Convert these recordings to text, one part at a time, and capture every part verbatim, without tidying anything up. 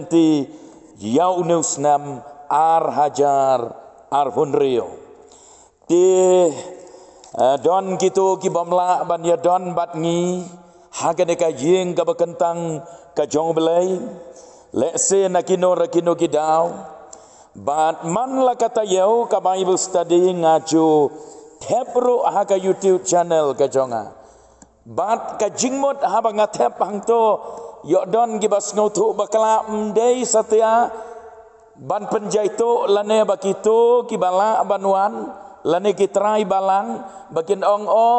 te ïa une u snem ar hajar arphew hynriew. Te, eh, don kito ki bym lah ban ïadon bad ngi ha kane ka ïing kaba kyntang ka jong U Blei, lehse na kino re kino ki daw. Bad man la ka taïew ka Bible study nga ju thep ruh ha ka YouTube channel ka jong nga. Bad ka jingmut haba nga thep hangto, ïoh don kiba sngewthuh bakla, ym dei satia ban pynjaituh lane ba kito kiba lah ban wan, lane ki trai balang, ba kin ong, "O,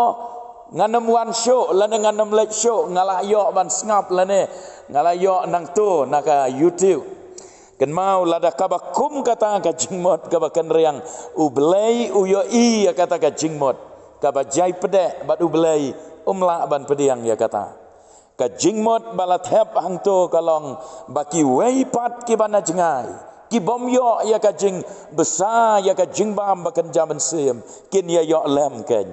ngan ym wan shuh, lane ngan ym leit shuh, nga la ïoh ban sngap, lane nga la ïoh nangto na ka YouTube." Kynmaw, lada kaba kum kata ka jingmut kaba kynriang, U Blei u ïohi ïa kata ka jingmut kaba jai pdeh, bad U Blei um lah ban pdiang ïa kata. Ka jingmut ba la thep hangto ka long ba kiwei pat kiba na jngai, ki bym ïoh ïa ka jingbsa, ïa ka jingbam ba kynja mynsiem, kin ïa ïoh lem kein.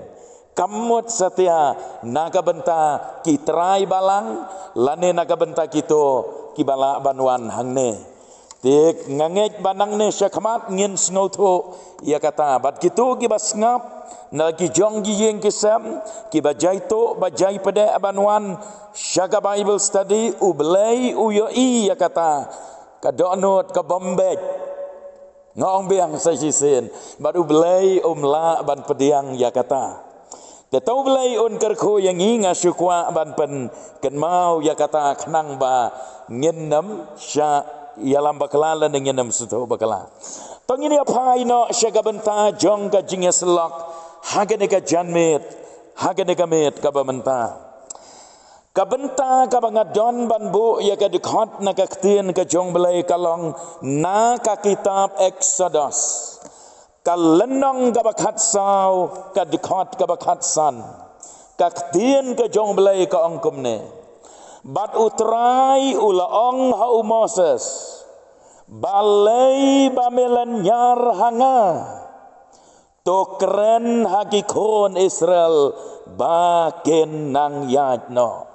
Kam mut satia na ka bynta ki trai balang, lane na ka bynta kito kiba lah ban wan hangne. Te nga ngeit ba nangne shakhmat ngin sngewthuh ïa kata. Bad kito kiba sngap na ki jong ki ïing ki sem, kiba jaituh ba jai pdeh ban wan sha ka Bible study, U Blei u ïohi ïa kata ka dohnud ka bym beit. Nga ong biang sa shisien, bad U Blei um lah ban pdiang ïa kata. Te to U Blei un kyrkhu ïa ngi, nga shu kwah ban pynkynmaw ïa kata khnang ba ngin ym shah ïalam bakla lane ngin ym sngewthuh bakla. To ngin ïa phai noh sha ka bynta jong ka jingïasyllok ha kane ka janmiet, ha kane ka miet kaba mynta. Ka bynta kaba nga don ban buh ïa ka dkhot na ka ktien ka jong U Blei ka long na ka kitab Eksodos, ka lynnong kaba khatsaw, ka dkhot kaba khatsan. Ka ktien ka jong U Blei ka ong kumne: Bad U Trai u la ong ha u Moses, "Balei ba me lynñiar ha nga? To kren ha ki khun Israel ba kin nang ïaid noh.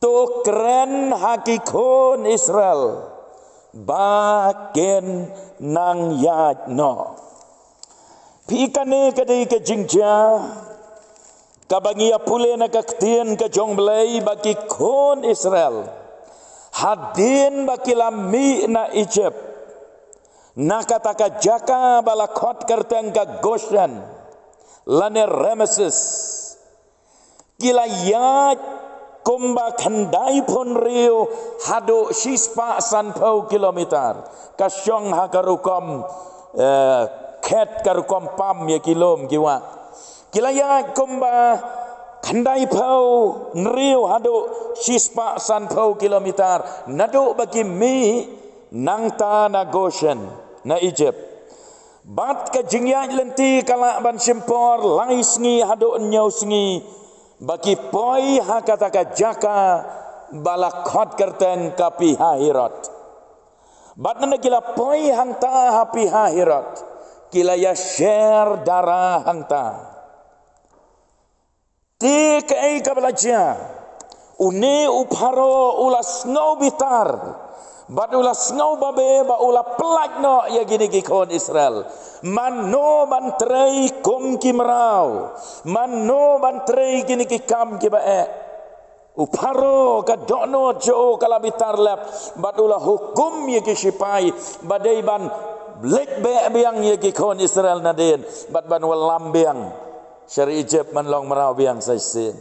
To kren ha ki khun Israel ba kin nang ïaid noh." Phi, kane ka dei ka jingjia kaba ngi ïa pule na ka ktien ka jong U Blei, ba ki khun Israel, hadien ba ki la mih na Egypt, na kata ka jaka ba la khot kyrteng ka Goshen lane Rameses, ki la ïaid kumba khyndaiphew hynriew haduh shispah sanphew kilometer. Ka shong ha ka rukom, eh, khet, ka rukom pam ïa ki lum ki wah. Ki la ïaid kumba khyndaiphew hynriew haduh shispah sanphew kilometer naduh ba ki mih nangta na Goshen, na Egypt. Bad ka jingïaid lynti ka lah ban shim por lai sngi haduh hynñiew sngi ba ki poi ha kata ka jaka ba la khot kyrteng ka Pi-hahirot. Bad ynda ki la poi hangta ha Pi-hahirot, ki la ïa sher dara hangta. Te kaei kaba la jia? Une u Pharaoh u la sngew bitar bad u la sngew babe ba u la pyllait noh ïa kine ki khun Israel. Mano ban trei kum ki mraw? Mano ban trei kine ki kam kiba eh? U Pharaoh ka dohnud jong u ka la bitar lep bad u la hukum ïa ki shipai ba dei ban leit beh biang ïa ki khun Israel nadien bad ban wallam biang sha ri Egypt, ban long mraw biang sa shisien.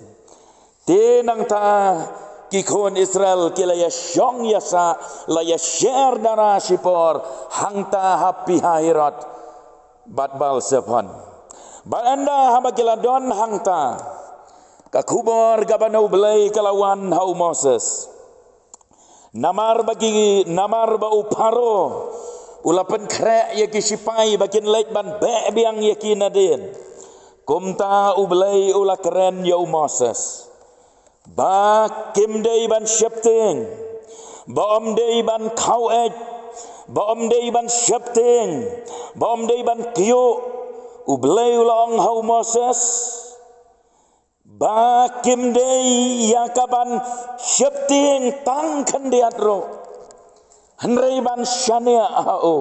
Te nangta ki khun Israel ki la ïa shong ïa sah, la ïa sher dara shipor hangta ha Pi-hahirot bad Baal-zephon. Bad ynda haba ki la don hangta, ka khubor kaba na U Blei ka la wan ha u Moses. Namar ba ki, namar ba u Pharaoh u la pynkhreh ïa ki shipai ba kin leit ban beh biang ïa ki nadien. Kumta U Blei u la kren ïa u Moses ba kim dei ban sheptieng, ba ym dei ban khaw-eit, ba ym dei ban sheptieng, ba ym dei ban kyiuh. U Blei u la ong ha u Moses ba kim dei ïa ka ban sheptieng tang khyndiat ruh. Hynrei ban shaniah ha u.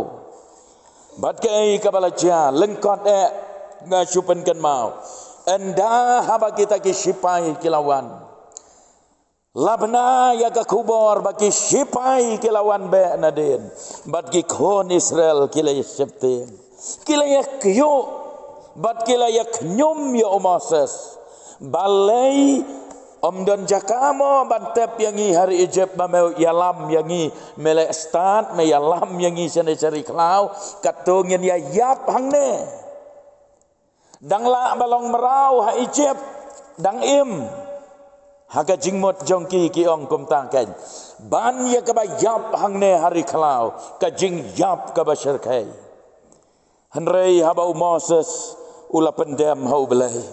Bad kaei kaba la jia, lyngkot eh, nga shu pynkynmaw. Ynda haba kita ki shipai ki la wan, la bna ïa ka khubor ba ki shipai ki la wan beh nadien. Bad ki khun Israel ki la ïa sheptieng, ki la ïa kyiuh, bad ki la ïa khñium ïa u Moses. Balei, ym don jaka mo ban tep ïa ngi ha ri Ijipt ba me ïalam ïa ngi? Me leh stad, me ïalam ïa ngi shane sha ri khlaw. Katto ngin ïa ïap hangne. Dang lah ba long mraw ha Ijipt, dang im. Ha ka jingmut jong ki, ki ong kumta kein. Ban ïa kaba ïap hangne ha ri khlaw, ka jingïap kaba shyrkhei. Hynrei haba u Moses u la pyndem ha U Blei,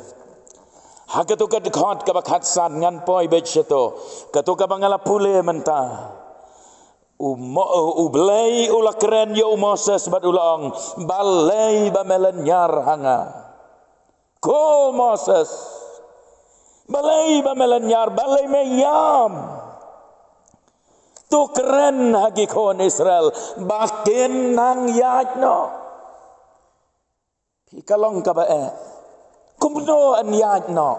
ha kato ka dkhot kaba khatsan, ngan poi beit shato, kato kaba nga la pule mynta. U Mo-, U Blei u la kren ïa u Moses bad u la ong, balei ba me lynñiar ha nga? Ko Moses, balei ba me lynñiar, balei me ïam? To kren ha ki khun Israel ba kin nang ïaid noh. Phi, ka long kaba eh. Kumno yn ïaid noh?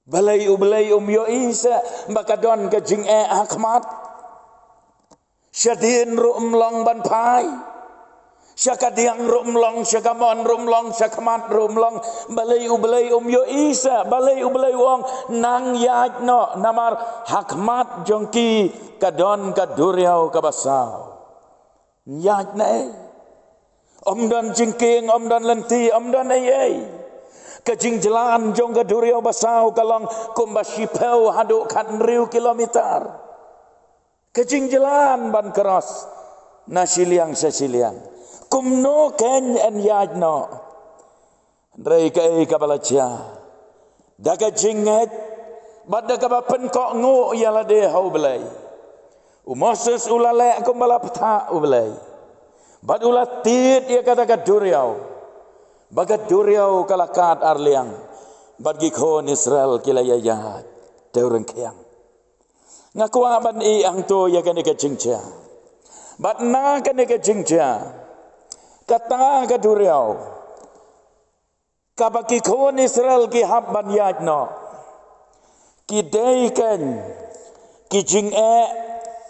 Balei U Blei um ïohi seh ba ka don ka jingeh ha khmat? Shadien ruh ym long ban phai. Sha kadiang ruh ym long, sha kamon ruh ym long, sha khmat ruh ym long. Balei U Blei um ïohi seh, balei U Blei u ong nang ïaid noh, namar ha khmat jong ki ka don ka duriaw kaba saw. Ïaid na ei? Ym don jingkieng, ym don lynti, ym don ei ei. Ka jingjlan jong ka duriaw basaw ka long kumba shiphew haduh khathynriew kilometer. Ka jingjlan ban cross na shiliang sha shiliang. Kumno kein yn ïaid noh? Hynrei kaei kaba la jia, da ka jingngeit bad da kaba pynkohnguh ïa lade ha U Blei, u Moses u la leh kumba la bthah U Blei. Bad u la tied ïa kata ka duriaw, ba ka duriaw ka la kad arliang, bad ki khun Israel ki la ïaid dewryngkhiang. Nga kwah ban ïeh hangto ïa kane ka jingjia. Bad na kane ka jingjia, kata ka duriaw kaba ki khun Israel ki hap ban ïaid noh, ki dei kein ki jingeh,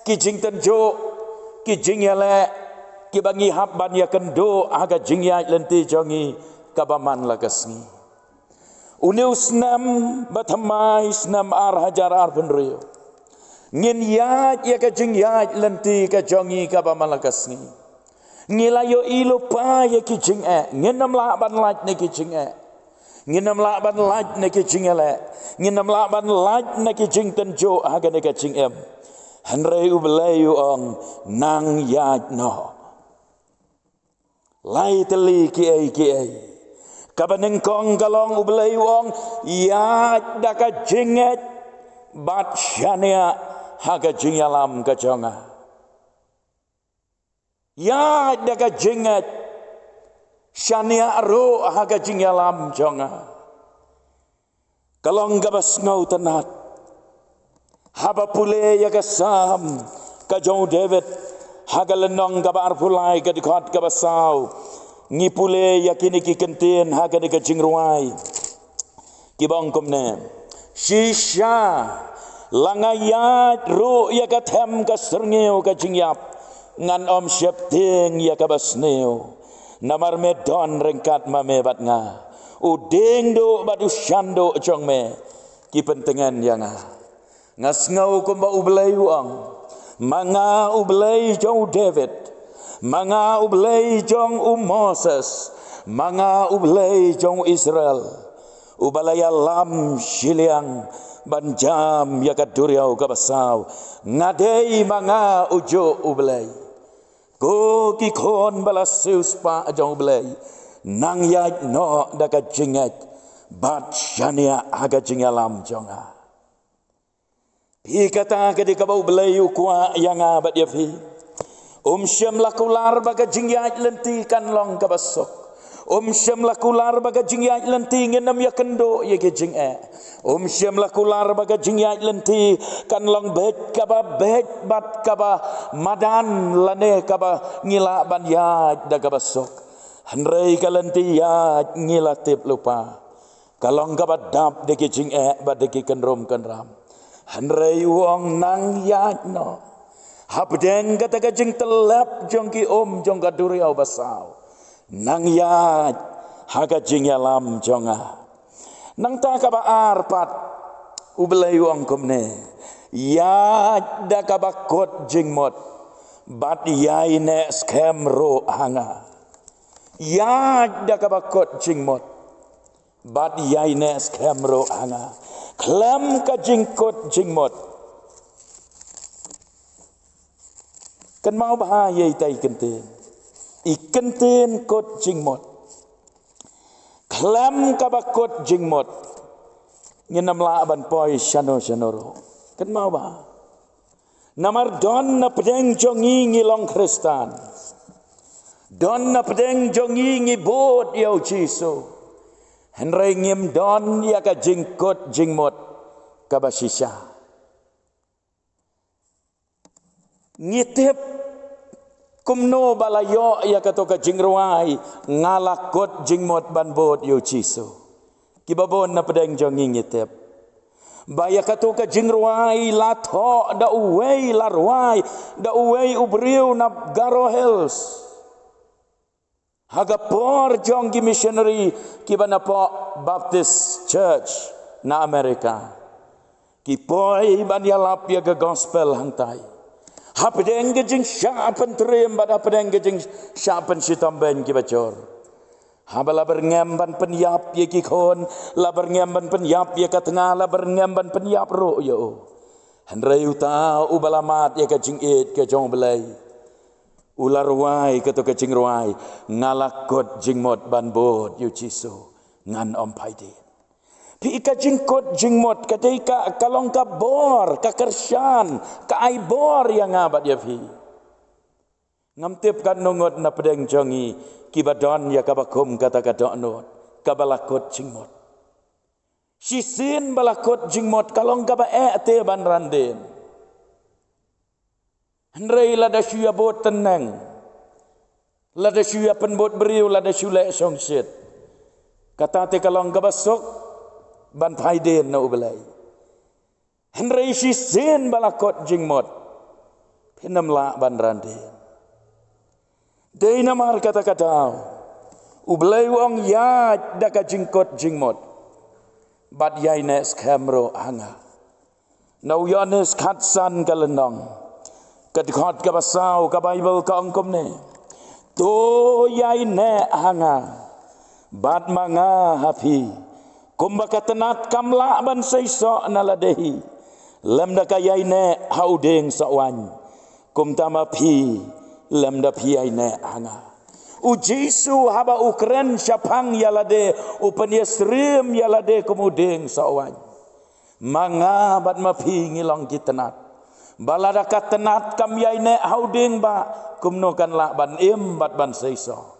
ki jingtynjuh, ki jingïaleh, kiba ngi hap ban ïakynduh ha ka jingïaid lynti jong ngi kaba man la ka sngi. Une u snem ba thymmai, snem ar hajar arphew hynriew, ngin ïaid ïa ka jingïaid lynti ka jong ngi kaba man la ka sngi. Ngi la ïohi lypa ïa ki jingeh, ngin ym lah ban lait na ki jingeh. Ngin ym lah ban lait na ki jingïaleh. Ngin ym lah ban lait na ki jingtynjuh ha kane ka jingim. Hynrei U Blei u ong, nang ïaid noh. Lai tylli kiei kiei. Kaba nyngkong ka long U Blei u ong, ïaid da ka jingngeit bad shaniah ha ka jingïalam ka jong nga. Ïaid da ka jingngeit, shaniah ruh ha ka jingïalam jong nga. Ka long kaba sngewtynnat. Haba pule ïa ka Salm ka jong u David, ha ka lynnong kaba arphew lai, ka dkhot kaba saw, ngi pule ïa kine ki kyntien ha kane ka jingrwai, kiba ong kumne: Shisha, la nga ïaid ruh ïa ka them ka syrngiew ka jingïap, ngan ym sheptieng ïa kaba sniew. Namar me don ryngkat ma me bad nga. U dieng duh bad u shan duh jong me ki pyntngen ïa nga. Nga sngew kumba U Blei u ong, ma nga U Blei jong u David, ma nga U Blei jong u Moses, ma nga U Blei jong u Israel, uba la ïalam shiliang ban jam ïa ka duriaw kaba saw. Nga dei ma nga ujuh U Blei. Ko ki khun ba la siewspah jong U Blei, nang ïaid noh da ka jingngeit bad shaniah ha ka jingïalam jong nga. Phi, kata ka dei kaba U Blei u kwah ïa nga bad ïa phi. Um shym la kular ba ka jingïaid lynti kan long kaba suk. Um shym la kular ba ka jingïaid lynti ngin ym ïakynduh ïa ki jingeh. Um shym la kular ba ka jingïaid lynti kan long beit kaba beit bad kaba madan lane kaba ngi lah ban ïaid da kaba suk. Hynrei ka lynti ïaid ngi la tip lypa ka long kaba dap da ki jingeh bad da ki kynrum kynram. Hynrei u ong nang ïaid noh. Hapdeng kata ka jingtyllep jong ki um jong ka duriaw basaw. Nang ïaid ha ka jingïalam jong nga. Nangta kaba ar pat u Blei u ong kumne. Ïaid da kaba kut jingmut. Bad ïaineh skhem ruh ha nga. Ïaid da kaba kut jingmut. Bad ïaineh skhem ruh ha nga. Khlem ka jingkut jingmut. Kynmaw bha ïa ita i kyntien. I kyntien kut jingmut. Khlem kaba kut jingmut. Ngin ym lah ban poi shano shano ruh. Kynmaw bha. Namar don na pdeng jong ngi ngi long Khristan. Don na pdeng jong ngi ngi bud ïa u Jisu. Hynrei ngim don ïa ka jingkut jingmut kaba shisha. Ngi tip kumno ba la ïoh ïa kato ka jingrwai nga la kut jingmut ban bud ïa u Jisu. Kiba bun na pdeng jong ngi ngi tip ba ïa kato ka jingrwai la thoh da uwei, la rwai da uwei u briew na Garo Hills. Ha ka por jong ki missionary kiba na poh Baptist Church na America. Ki poi ban ïalap ïa ka gospel hangtai. Hapdeng ka jingshah pyntriem bad hapdeng ka jingshah pynshitom beiñ kiba jur. Haba la byrngem ban pynïap ïa ki khun, la byrngem ban pynïap ïa ka tnga, la byrngem ban pynïap ruh ïa u. Hynrei uta uba la mad ïa ka jingïeit ka jong u Blei. U la rwai kato ka jingrwai, nga la kut jingmut ban bud ïa u Jisu, ngan ym phai dien. Phi, ka jingkut jingmut ka dei ka, ka long ka bor, ka kyrshan, ka ai bor ïa nga bad ïa phi. Ngam tip katno ngut na pdeng jong ngi kiba don ïa kaba kum kata ka dohnud, kaba la kut jingmut. Shisien ba la kut jingmut ka long kaba eh te ban ran dien. Hynrei lada shu ïa bud tneng, lada shu ïa pynbud briew, lada shu leh shongshit, kata te ka long kaba suk ban phai dien na u Blei. Hynrei shisien ba la kut jingmut, phin ym lah ban ran dien. Dei namar kata ka daw u Blei u ong ïaid da ka jingkut jingmut bad ïaineh skhem ruh ha nga. Na u Ïoannis khatsan ka lynnong, ka dkhot kaba saw ka Baibl ka ong kumne. To ïaineh ha nga bad ma nga ha phi. Kumba ka tnat kam lah ban seisoh na lade hi lymda ka ïaineh ha u dieng sohwaiñ, kumta ma phi lymda phi ïaineh ha nga. U Jisu haba u kren shaphang ïa lade, u pynïasyriem ïa lade kum u dieng sohwaiñ. Ma nga bad ma phi ngi long ki tnat. Ba lada ka tnat kam ïaineh ha u dieng bah, kumno kan lah ban im bad ban seisoh?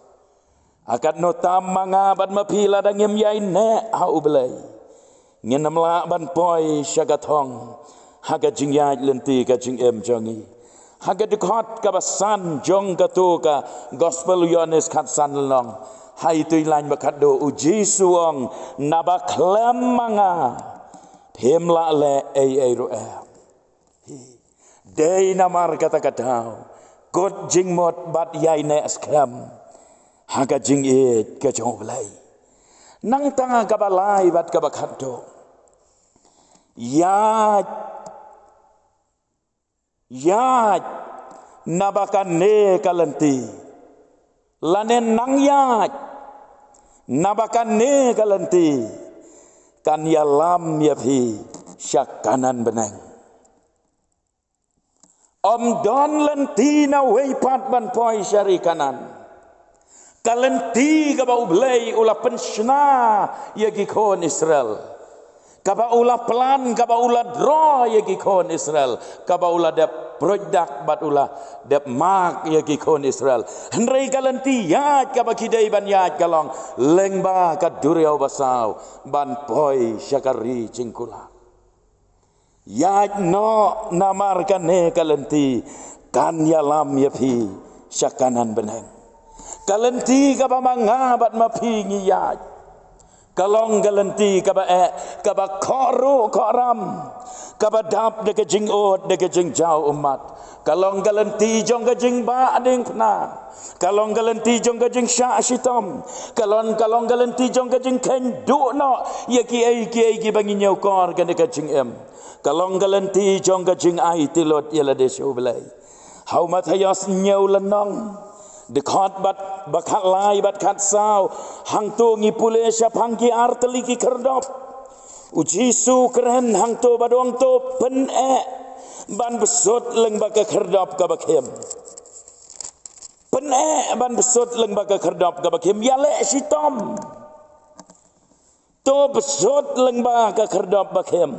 Ha katno tam ma nga bad ma phi lada ngim ïaineh ha u Blei, ngin ym lah ban poi sha ka thong ha ka jingïaid lynti ka jingim jong ngi. Ha ka dkhot kaba san jong kato ka Gospel u Ïoannis khatsan lynnong, ha itu i lain ba khatduh u Jisu u ong, naba khlem ma nga phim lah leh ei ei ruh em. Dei namar kata ka daw, kut jingmut bad ïaineh skhem ha ka jingïeit ka jong u Blei. Nangta kaba lai bad kaba khatduh, ïaid, ïaid naba kane ka lynti. Lane nang ïaid naba kane ka lynti, kan ïalam ïa phi sha Kanaan bneng. Ym don lynti na wei pat ban poi sha ri Kanaan. Ka lynti kaba u Blei u la pynshna ïa ki khun Israel, kaba u la plan, kaba u la draw ïa ki khun Israel, kaba u la dep pruid dak bad u la dep mak ïa ki khun Israel. Hynrei ka lynti ïaid kaba ki dei ban ïaid ka long lyngba ka duriaw basaw ban poi sha ka ri jingkular. Ïaid noh, namar kane ka lynti kan ïalam ïa phi sha Kanaan bneng. Ka lynti kaba ma nga bad ma phi ngi ïaid ka long ka lynti kaba eh, kaba khohruh khohram, kaba dap da ka jingud, da ka jingjaw ummat. Ka long ka lynti jong ka jingbah diengphna. Ka long ka lynti jong ka jingshah shitom. Ka long, ka long ka lynti jong ka jingkheiñ duh noh ïa kiei kiei kiba ngi ñiewkor kane ka jingim. Ka long ka lynti jong ka jingaiti lut ïa lade sha U Blei. Ha u Mathaios hynñiew lynnong, dkhot bad ba khatlai bad khatsaw, hangto ngi pule shaphang ki artylli ki khyrdop. U Jisu kren hangto bad u ong to pyneh ban bsut lyngba ka khyrdop kaba khim. Pyneh ban bsut lyngba ka khyrdop kaba khim, ïaleh shitom. To bsut lyngba ka khyrdop ba khim.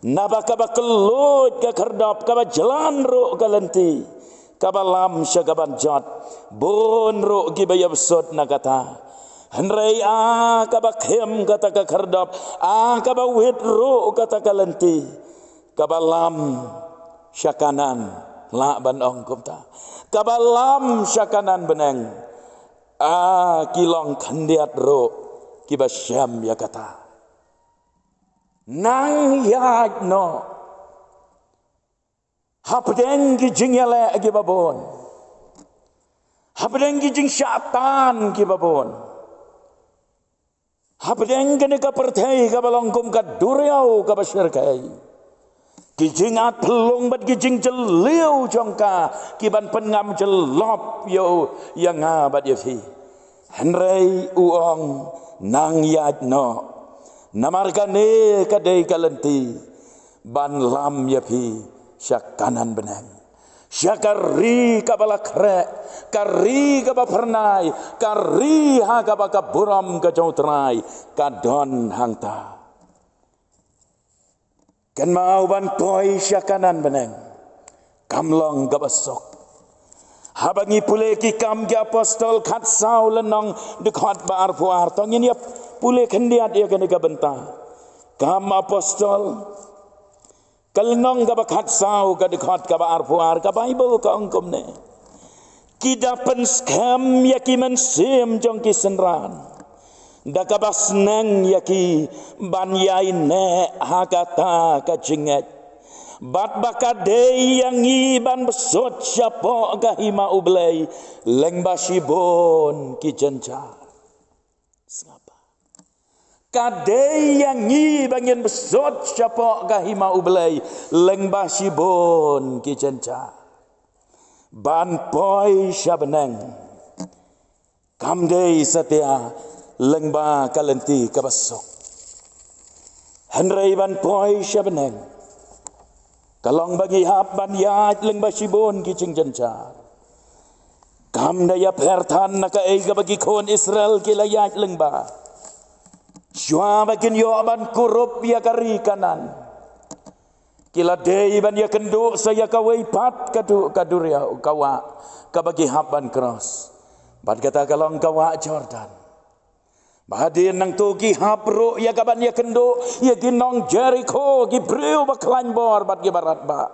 Naba kaba kylluid ka khyrdop, kaba jlan ruh ka lynti, kaba lam sha kaban jot. Bun ruh kiba ïa bsut na kata. Hynrei a kaba khim kata ka khyrdop, a kaba wit ruh kata ka lynti, kaba lam sha Kanaan, lah ban ong kumta. Kaba lam sha Kanaan bneng, a ki long khyndiat ruh kiba shem ïa kata. Nang ïaid noh hapdeng ki jingïaleh kiba bun, hapdeng ki jingshah tan kiba bun, hapdeng kane ka pyrthei kaba long kum ka duriaw kaba shyrkhei. Ki jingat phyllung bad ki jingjylliew jong ka ki ban pynngam jyllop ïa u, ïa nga bad ïa phi. Hynrei u ong nang ïaid noh, namar kane ka dei ka lynti ban lam ïa phi sha Kanaan bneng, sha ka ri kaba la khreh, ka ri kaba phyrnai, ka ri ha kaba ka burom ka jong U Trai ka don hangta. Kynmaw ban poi sha Kanaan bneng kam long kaba suk. Haba ngi pule Ki Kam ki Apostol khatsaw lynnong dkhot ba arphew ar, to ngin ïa pule khyndiat ïa kane ka bynta. Kam Apostol, ka lynnong kaba khatsaw, ka dkhot kaba arphew ar, ka Baibl ka ong kumne: Ki da pynskhem ïa ki mynsiem jong ki synran da kaba sneng ïa ki ban ïaineh ha kata ka jingngeit, bad ba ka dei ïa ngi ban bsut shapoh ka hima U Blei lyngba shibun ki jynjar. Sngap. Ka dei ïa ngi ba ngin bsut shapoh ka hima U Blei lyngba shibun ki jynjar ban poi sha bneng. Kam dei satia lyngba ka lynti kaba suk, hynrei ban poi sha bneng ka long ba ngi hap ban ïaid lyngba shibun ki jingjynjar. Kam da ïapher than na kaei kaba ki khun Israel ki la ïaid lyngba shuwa ba kin ïoh ban kurup ïa ka ri Kanaan. Ki la dei ban ïakynduh sa ïa kawei pat ka du-, ka duriaw, ka wah kaba ki hap ban cross, bad kata ka long ka wah Jordan. Ba hadien nangto ki hap ruh ïa kaban ïakynduh ïa ki nong Jerikho, ki briew ba khlaiñ bor bad ki barat ba.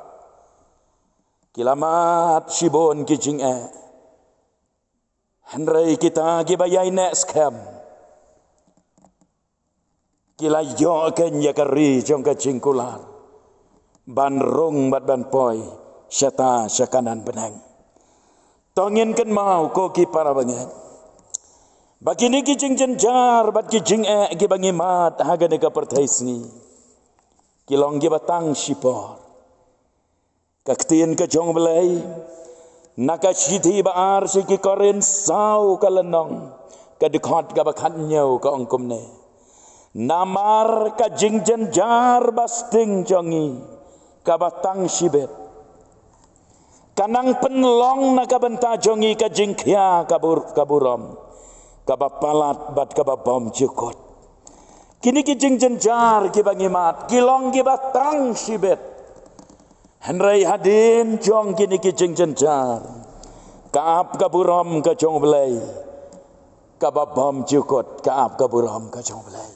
Ki la mad shibun ki jingeh, hynrei kita kiba ïaineh skhem ki la ïoh kein ïa ka ri jong ka jingkular ban rung bad ban poi shata sha Kanaan bneng. To ngin kynmaw ko ki para bangeit ba kine ki jingjynjar bad ki jingeh kiba ngi mad ha kane ka pyrthei sngi ki long kiba tang shipor. Ka ktien ka jong U Blei na ka shithi ba ar sha ki Korinth saw ka lynnong, ka dkhot kaba khathynñiew ka ong kumne: Namar ka jingjynjar ba sting jong ngi kaba tang shibit ka nang pynlong na ka bynta jong ngi ka jingkhia ka bur-, ka burom kaba palat bad kaba bymjukut. Kine ki jingjynjar kiba ngi mad ki long kiba tang shibit. Hynrei hadien jong kine ki jingjynjar, ka ap ka burom ka jong U Blei kaba bym jukut, ka ap ka burom ka jong U Blei.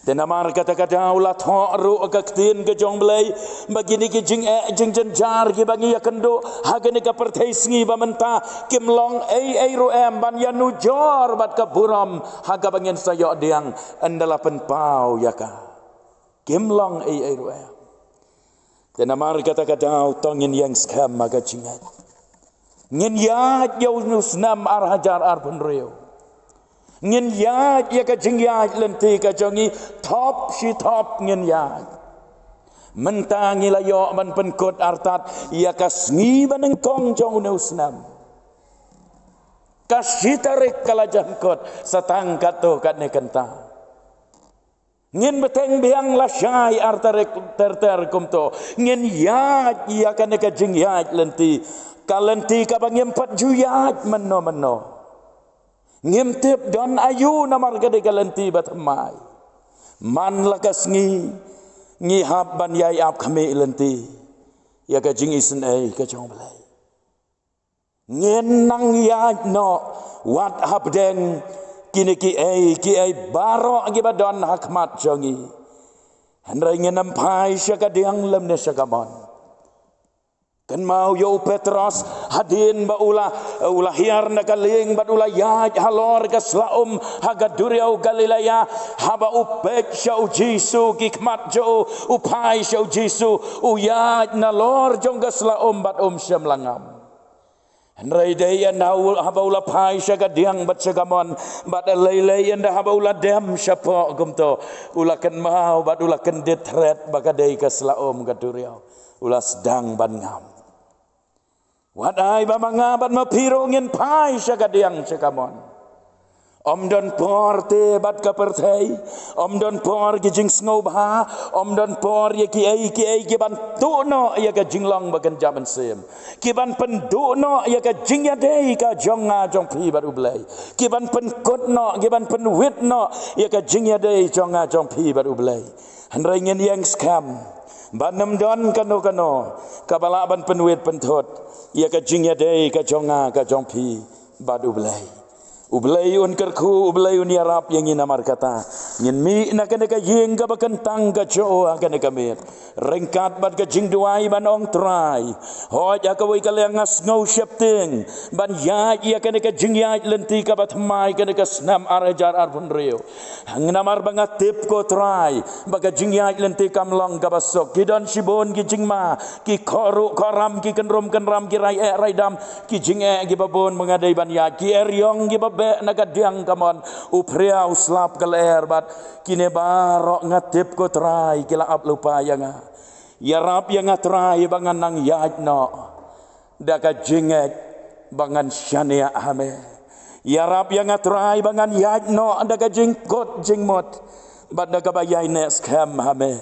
Te namar kata ka daw la thoh ruh ka ktien ka jong U Blei ba kine ki jingeh jingjynjar kiba ngi ïakynduh ha kane ka pyrthei sngi ba mynta kim long ei ei ruh em ban ïanujor bad ka burom ha kaba ngin sa ïoh diang ynda la pynpaw ïa ka. Kim long ei ei ruh em. Te namar kata ka daw to ngin ïeng skhem ha ka jingngeit. Ngin ïaid ïa une u snem ar hajar arphew hynriew. Ngin ïaid ïa ka jingïaid lynti ka jong ngi, thop shi thop ngin ïaid. Mynta ngi la ïoh ban pynkut artat ïa ka sngi banyngkong jong une u snem. Ka shi tarik ka la jan kut sa tang katto katne kynta. Ngin bteng biang lashai ar tarik ter ter kumto. Ngin ïaid ïa kane ka jingïaid lynti, ka lynti kaba ngim pat ju ïaid mynno mynno. Ngim tip don aïu namar ka dei ka lynti ba thymmai. Man la ka sngi ngi hap ban ïai ap khmih lynti ïa ka jingisynei ka jong U Blei. Ngin nang ïaid noh wat hapdeng kine kiei kiei baroh kiba don ha khmat jong ngi. Hynrei ngin ym phai sha ka diang lymne sha ka mon. Kynmaw ïa u Petros hadien ba u la, u la hiar na ka lieng bad u la ïaid halor ka sla um ha ka duriaw Galilea, haba u peit sha U Jisu ki khmat jong u, u phai sha U Jisu, u ïaid nalor jong ka sla um bad um shym la ngam. Hynrei dei ynda u, haba u la phai sha ka diang bad sha ka mon, bad lei lei ynda haba u la dem shapoh kumto, u la kynmaw bad u la kyndit thret ba ka dei ka sla um ka duriaw. U la sdang ban ngam. Wat ai ba ma nga bad ma phi ruh ngin phai sha ka diang sha ka mon. Ym don por te bad ka pyrthei, ym don por ki jingsngewbha, ym don por ïa kiei kiei kiban tuh noh ïa ka jinglong ba kynja mynsiem, kiban pynduh noh ïa ka jingïadei ka jong nga jong phi bad U Blei, kiban pynkut noh, kiban pynwit noh ïa ka jingïadei jong nga jong phi bad U Blei. Hynrei ngin ïeng skhem ba ym don kano kano kaba lah ban pynwit pynthut ïa ka jingïadei ka jong nga ka jong phi bad U Blei. U Blei un kyrkhu, U Blei un ïarap ïa ngi namar kata. Ngin mih na kane ka ïing kaba kyntang ka jong u ha kane ka miet, ryngkat bad ka jingduwai ban ong Trai, hooid ha kawei ka liang nga sngew sheptieng ban ïaid ïa kane ka jingïaid lynti kaba thymmai kane ka snem ar hajar arphew hynriew. Namar ba nga tip ko Trai ba ka jingïaid lynti kam long kaba suk. Ki don shibun ki jingma, ki khohruh khohram, ki kynrum kynram, ki rai eh rai dam, ki jingeh kiba bun ba nga dei ban ïaid, ki eriong kiba beh na ka diang ka mon, u phria u slap ka lyer bad kine baroh nga tip ko Trai ki la ap lypa ïa nga. Ïarap ïa nga Trai ba ngan nang ïaid noh da ka jingngeit ba ngan shaniah ha me. Ïarap ïa nga Trai ba ngan ïaid noh da ka jingkut jingmut bad da kaba ïaineh skhem ha me.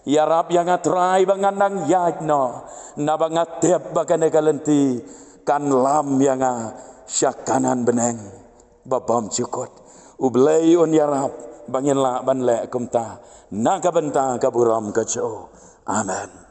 Ïarap ïa nga Trai ba ngan nang ïaid noh naba nga tip ba kane ka lynti kan lam ïa nga sha Kanaan bneng ba bymjukut. U Blei un ïarap ba ngin lah ban leh kumta na ka bynta ka burom ka jong u. Amen.